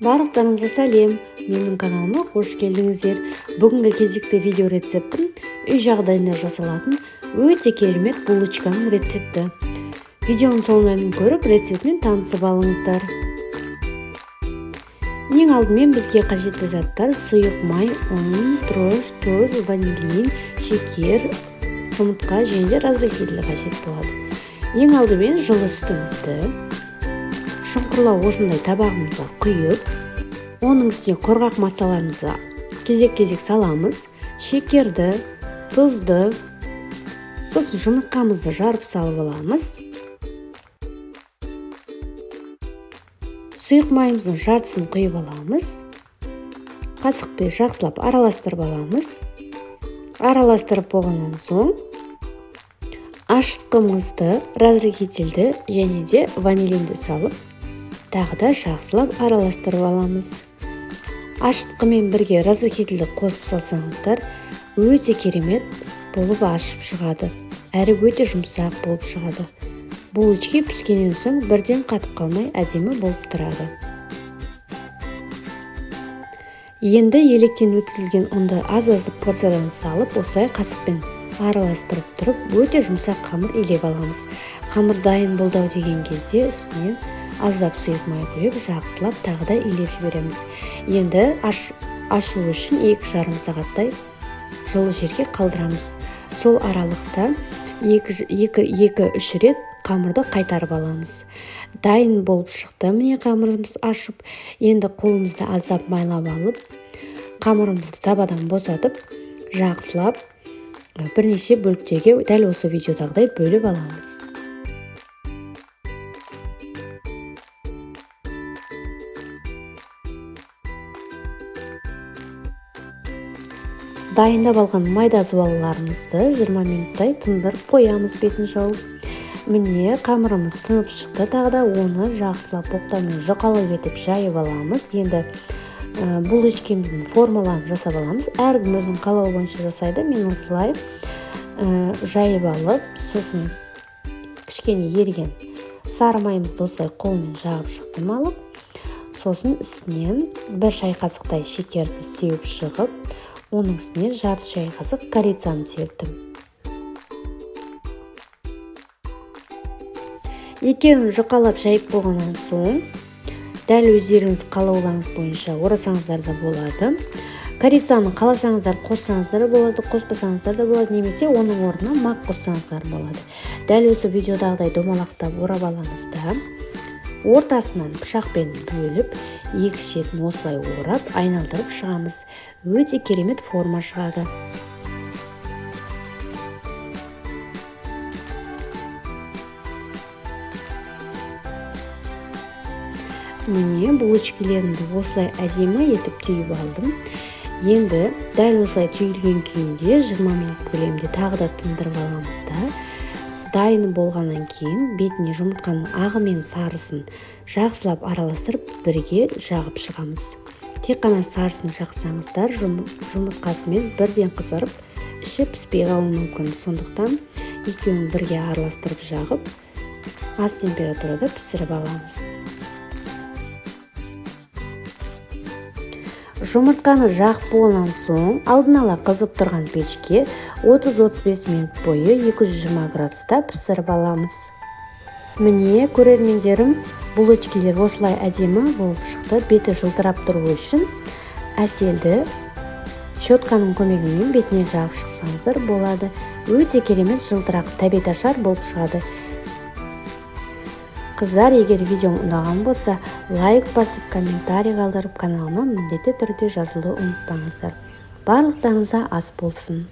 Барлықтарыңызға сәлем! Менің каналыма қош келдіңіздер. Бүгінгі кезекті видео рецептім үй жағдайында жасалатын өте керемет булочканың рецепті. Видеоның соңына дейін көріп, рецептімен танысып алыңыздар. Ең алдымен бізге қажетті заттар: сұйық май, ұн, дрожж, тұз, ванилин, шекер, жұмыртқа және де разрыхлитель қажет болады. Ең алдымен жылы сүтімізді шұңқырлау осындай табағымызға құйып, оның үстіне құрғақ массаларымызды кезек-кезек саламыз. Шекерді, тұзды, сосын жұмыртқамызды жарып салып аламыз. Сұйық майымыздың жартысын құйып аламыз. Қасықпен жақсылап араластырып аламыз. Араластырып болғаннан соң ашытқымызды, разрыхлительді және де ванилинді салып, тағы да жақсылап араластырып аламыз. Ашытқымен бірге разрыхлительді қосып салсаңыздар, өте керемет болып ашып шығады, әрі өте жұмсақ болып шығады. Булочки піскеннен соң бірден қатып қалмай, әдемі болып тұрады. Енді електен өткізілген ұнды аз-аздық порциядан салып, осылай қасықпен араластырып тұрып, өте жұмсақ қамыр илеп аламыз. Қамыр дайын болды ау деген кезде үстінен аздап сұйық май құйып, жақсылап тағы да илеп жібереміз. Енді ашу үшін 2,5 сағаттай жылы жерге қалдырамыз. Сол аралықта 2-3 рет қамырды қайтарып аламыз. Дайын болып шықты міне қамырымыз ашып. Енді қолымызды аздап майлап алып, қамырымызды табадан босатып, жақсылап бірнеше бөліктерге дәл осы видеодағыдай бөліп аламыз. Дайындап алған майда зуалыларымызды 20 минуттай тындырып қоямыз бетін жауып. Міне, қамырымыз тынып шықты, тағы да оны жақсылап боқтаумен жұқалап етіп жайып аламыз. Енді булочкеміздің формаларын жасап аламыз. Әркім өзінің қалауы бойынша жасайды. Мен осылай жайып алып, сосын кішкене еріген сары майымызды осылай қолмен жағып шықтым алып, сосын үстінен 1 шай қасықтай шекерді сеуіп шығып, оның үстіне жарты шай қасық корицаны септім. Екеуін жұқалап жайып болғаннан соң, дәл өздеріңіз қалауларыңыз бойынша орасаңыздар да болады. Корицаны қаласаңыздар қоссаңыздар да болады, қоспасаңыздар да болады, немесе оның орнына мак қоссаңыздар болады. Дәл осы видеодағыдай домалақтап орап аламыз да, ортасынан пышақпен бөліп, екі шетін осылай орап, айналдырып шығамыз. Өте керемет форма шығады. Міне, булочкелерімді осылай әдемі етіп түйіп алдым. Енді дәл осылай түйілген күйінде 20 минут көлемінде тағы да тындырып аламыз да, дайын болғаннан кейін бетіне жұмыртқаның ағы мен сарысын жақсылап араластырып, бірге жағып шығамыз. Тек қана сарысын жақсаңыздар, жұмыртқасымен бірден қызарып, іші піспей қалуы мүмкін. Сондықтан екеуін бірге араластырып жағып, аз температурада пісіріп аламыз. Жұмыртқаны жағып болғаннан соң, алдын ала қызып тұрған пешке 30-35 минут бойы 220 градуста пісіріп аламыз. Міне, көрермендерім, булочкелер осылай әдемі болып шықты. Беті жылтырап тұруы үшін әселді щетканың көмегімен бетіне жағып шықсаңыздар болады. Өте керемет жылтырақ тәбет ашар болып шығады. Қыздар, егер видеом ұнаған болса, лайк басып, комментарий қалдырып, каналыма міндетті түрде жазылуды ұмытпаңыздар. Барлықтарыңызға ас болсын.